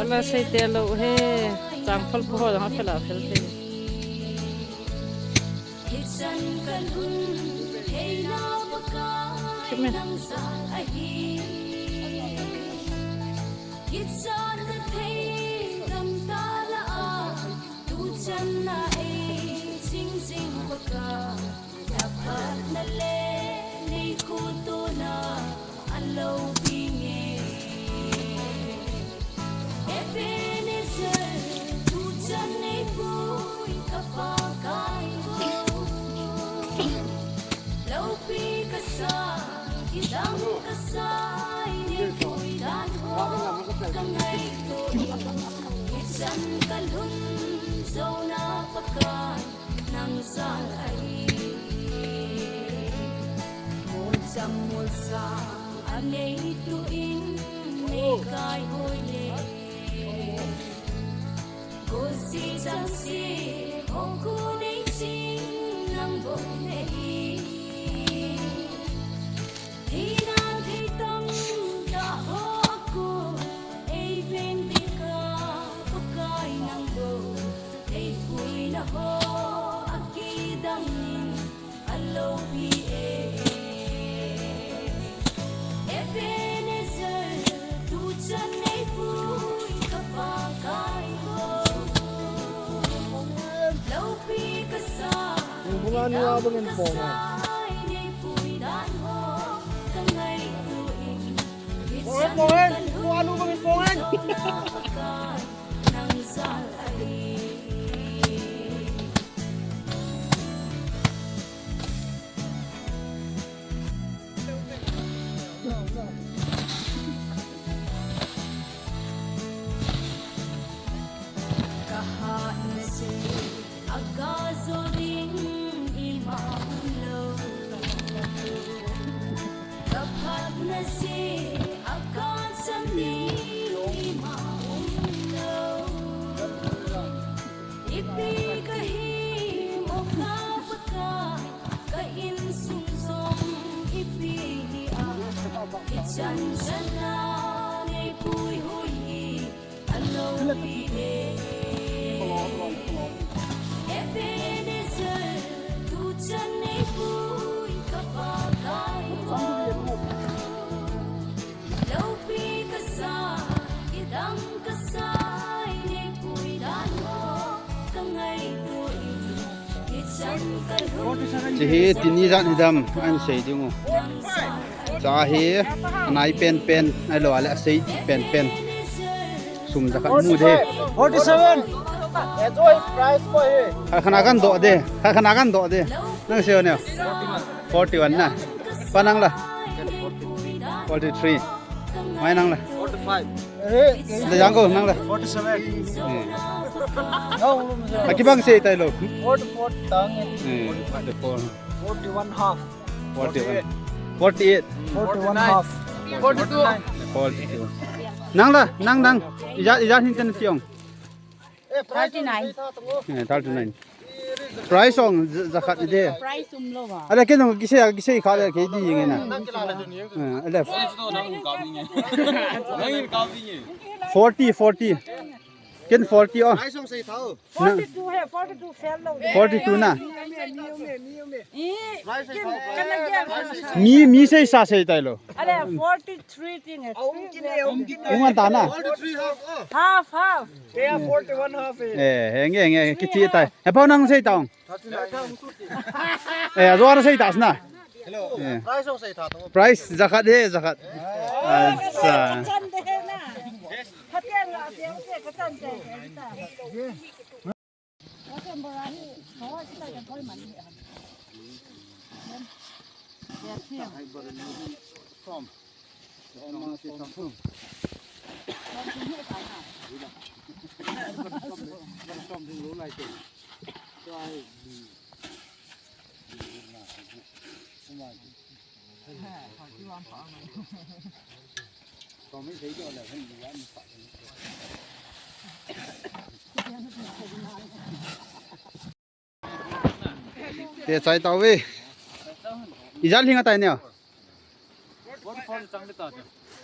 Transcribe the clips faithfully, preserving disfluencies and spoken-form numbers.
La sei te lo he, chang phal pho ho jang a phel a phel te. Kimen. Bunga ni abang in pong. Pongen, pongen, anu bang in pongen. Chi hi tini jan hi dam, an sei ding u. Cha hi, anai pen pen, ai lo ale asei pen pen. Sum jakhat mu de. Forty-seven. Enjoy price ko hi. Kha khana kan do de. Kha khana kan do de. Nang sei ne. Forty-one na. Pa nang la. Forty-three. Mai nang la. Forty-five. Eh, le jang ko nang la. Forty-seven. Eh. Aki bang sei tai lo. Forty-four tang. Eh, forty-four. Forty-one half. Forty-one. Forty-eight. Forty-one half. Forty-two. Forty-two. Nang la, nang, nang. Ija, ija hin ten fiong. Thirty-nine. Eh, thirty-nine. Price ong jakhat de. Price um lo ba. Ala ke nong kisei, kisei kha le ke di nge na. Eh, ala. Forty, forty. Ken forty oh. Forty-two hai, forty-two fail lo. Forty-two na. Mi, mi sei sa sei tai lo. Are forty-three ting hai. Unga ta na. Half, half. Kei a forty-one half e. Eh, henge, henge, kichi tai. He pau nang sei taung. Eh, ajo na sei ta sna. Hello. Eh. Price sei ta to. Price jakhat de, jakhat. Acha. Te chai tau ve. Ijat hinga tai ne.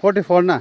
Forty-four na.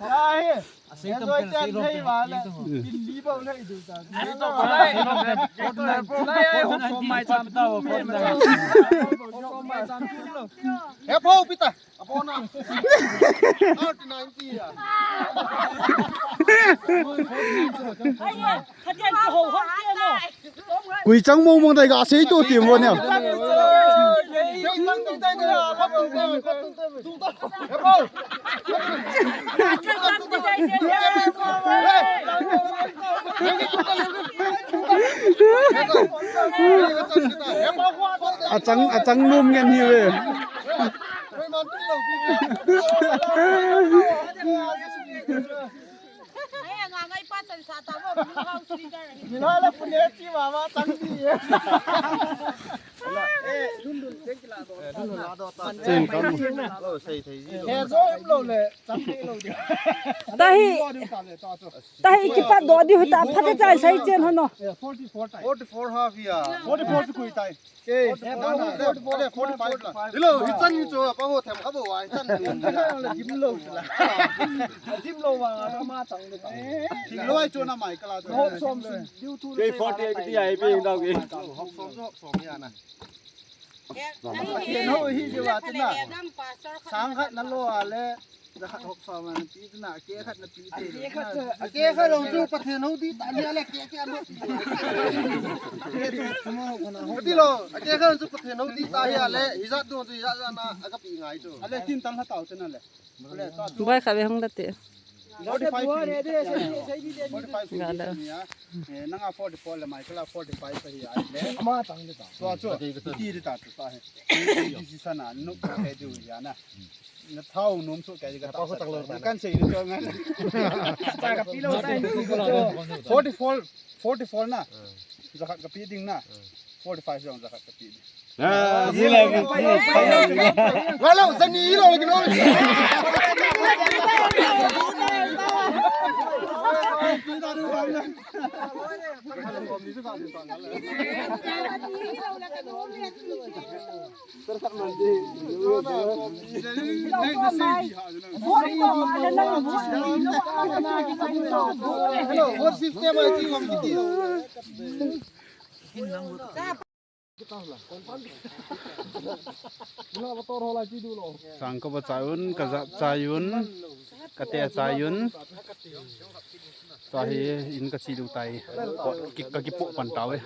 Ahi. Enjoy chan thei vale. Bin li bou le idu ta. He po pita. Apo na. Thirty nine ti a. Kui chang mong mong dai ga sei to ti mo ne. Achang, achang nom ngen hi ve. Ai, anga ngai pa chan sa ta mo, blue house leader. Ni la la pune chi ma ma chang di. Eh, lun lun, teng kila do. Cheng kam. Lo, sei thei ji lo. He jo im lo le, chang di lo di. Tahi. Lo di ta le, ta to. Tahi kipat do di hu ta, phat chai sai chen ho no. Yeah, forty-four tai. Forty-four half ya. Forty-four chu kui tai. Ke, forty-five la. Hello, hi chan ni chu, pa ho them kha bo wa, hi chan ni. Gim lo chu la. Gim lo wa, ma chang de. Gim lo ai chu na mai kala chu. Hop som si, diu tu. Ke forty-eight ti ai pe dau ke. Hop som, hop som ya na. Pathen ho hi je wa chu na. Sang khat na lo a le. Jakhat hop som na pi na, ke khat na pi te. Ke khat ho chu Pathen ho di ta ni le ke ke ano. Ti lo, ke khat ho chu Pathen ho di ta hi le, hijat do chu hijat na, aga pi ngai chu. Ale tin tang ha tau chu na le. Bai kha ve hong da te. Forty-five. Forty-five. Ga da. Eh, nanga forty-four le mai kala forty-five hi ai le. Ma tang de ta. So chu. Ti de ta ta he. Decision a no ke du ya na. Na thau nom chu kai ka ta. Kan sei ni chu ngan. Forty-four, forty-four na. Jakhat ka pi ding na. Forty-five jong jakhat ka pi ding. Ah, sila. Wala, sani lo lagi no. Sang ka ba chai un, ka jat chai un, ka te chai un. Tahi in ka chi du tai. Ka ki po pan tau e.